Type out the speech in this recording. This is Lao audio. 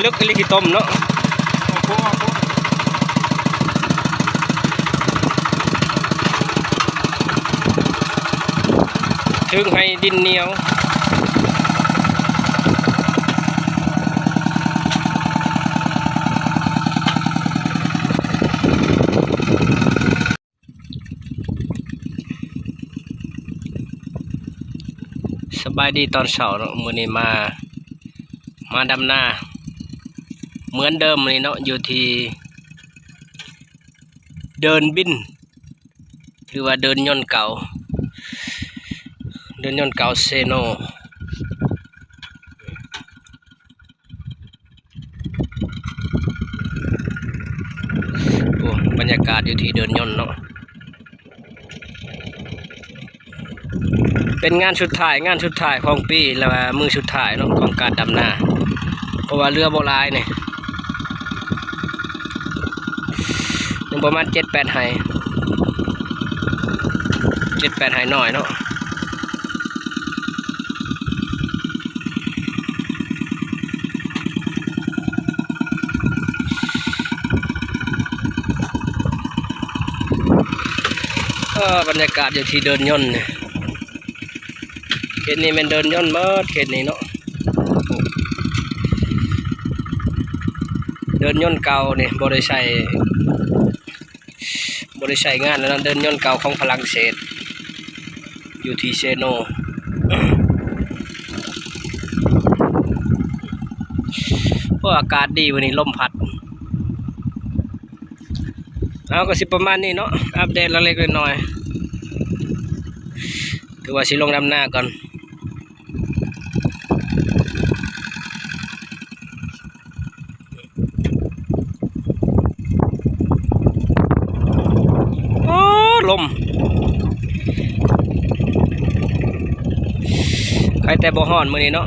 ຕຶກອີ່ຫຼີ ຂີ້ຕົມເນາະ. ເທິງໄຮ່ດິນໜຽວ. ສະບາຍດີຕອນເຊົ້າເນາະ, ມື້ນີ້ມາ ມາດຳນາເໝືອນເດີມນີ້ເນາະ, ຢູ່ທີ່ເດີ່ນບິນ ຫຼືວ່າເດີ່ນຍົນເກົ່າ, ເດີ່ນຍົນເກົ່າເຊໂນ. ໂອ້ ບັນຍາກາດຢູ່ທີ່ເດີ່ນຍົນເນາະ, ເປັນງານສຸດທ້າຍ ງານສຸດທ້າຍຂອງປີ ແລະວ່າມື້ສຸດທ້າຍເນາະ ຂອງການດຳນາ, ເພາະວ່າເຫຼືອບໍ່ຫຼາຍນີ້ ຍັງປະມານເຈັດແປດໄຮ່ ເຈັດແປດໄຮ່ນ້ອຍເນາະ. ເອີ ບັນຍາກາດຢູ່ທີ່ເດີ່ນຍົນນີ້, ເຂດນີ້ແມ່ນເດີ່ນຍົນໝົດ ເຂດນີ້ເນາະ. ເດີ່ນຍົນເກົ່ານີ້ ບໍ່ໄດ້ໃຊ້ ບໍ່ໄດ້ໃຊ້ງານແລ້ວເນາະ, ເດີ່ນຍົນເກົ່າຂອງຝຣັ່ງເສດ ຢູ່ທີ່ເຊໂນ. ໂອ້ ອາກາດດີມື້ນີ້ ລົມພັດ. ເອົາ ກໍຊິປະມານນີ້ເນາະ, ອັບເດດເລັກໆນ້ອຍໆ, ຖືວ່າຊິລົງດຳນາກ່ອນ. ໂອ້ ລົມ ໃຄແຕ່ບໍ່ຮ້ອນມື້ນີ້ເນາະ,